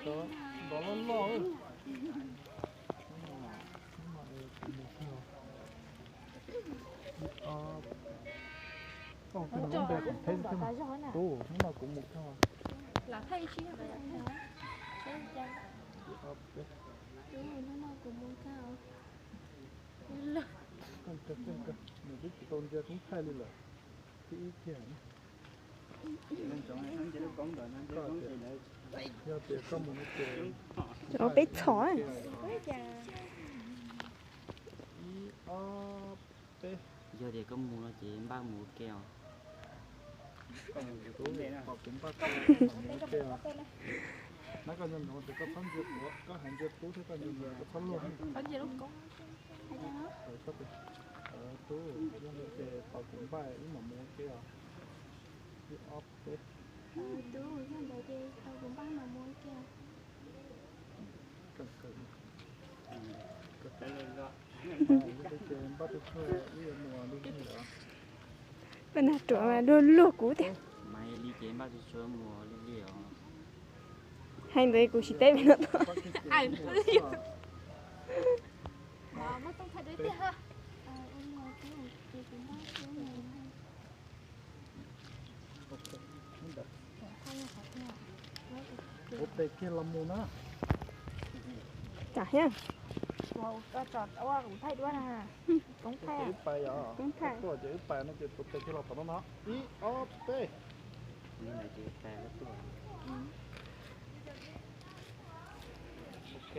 Nrov loj loj. Hnub no kuv mus kawg. Nws twb tsis tau ntsia koob thaij li lawm. Thib ib kiag. Yog tias koj mus no ces, peb txhom. Ib, ob, peb. Yog tias koj mus no ces npaj mus ua ke os. Pom kuv npaj mus ua ke os. Nab koj nco ntsoov tias koj txhob ntsia tuav, koj hais ntsia tub thiab koj ntsia ntsoov koj txhob luag. Tub, yog li ces tau kuv npaj wb mam mus ua ke os. Ib, ob, peb. Kawg kawg. Ces npaj tsuag tsuag wb yuav mus lig lig os. Peb nag ruam mas luag luag kuv tiag. Mas yog li ces npaj tsuag tsuag mus lig lig os. Hais ntawd kuv tsis teb pem no tuaj. Ua tes kiag los mus na. Tsam thiab. Koj tsom ua kuv thaij duab na. Koob thaij. Wb pais yom, koj tuaj ces wb pais no ces tuav tes kiag los tom no no. Ib, ob, peb. Ok.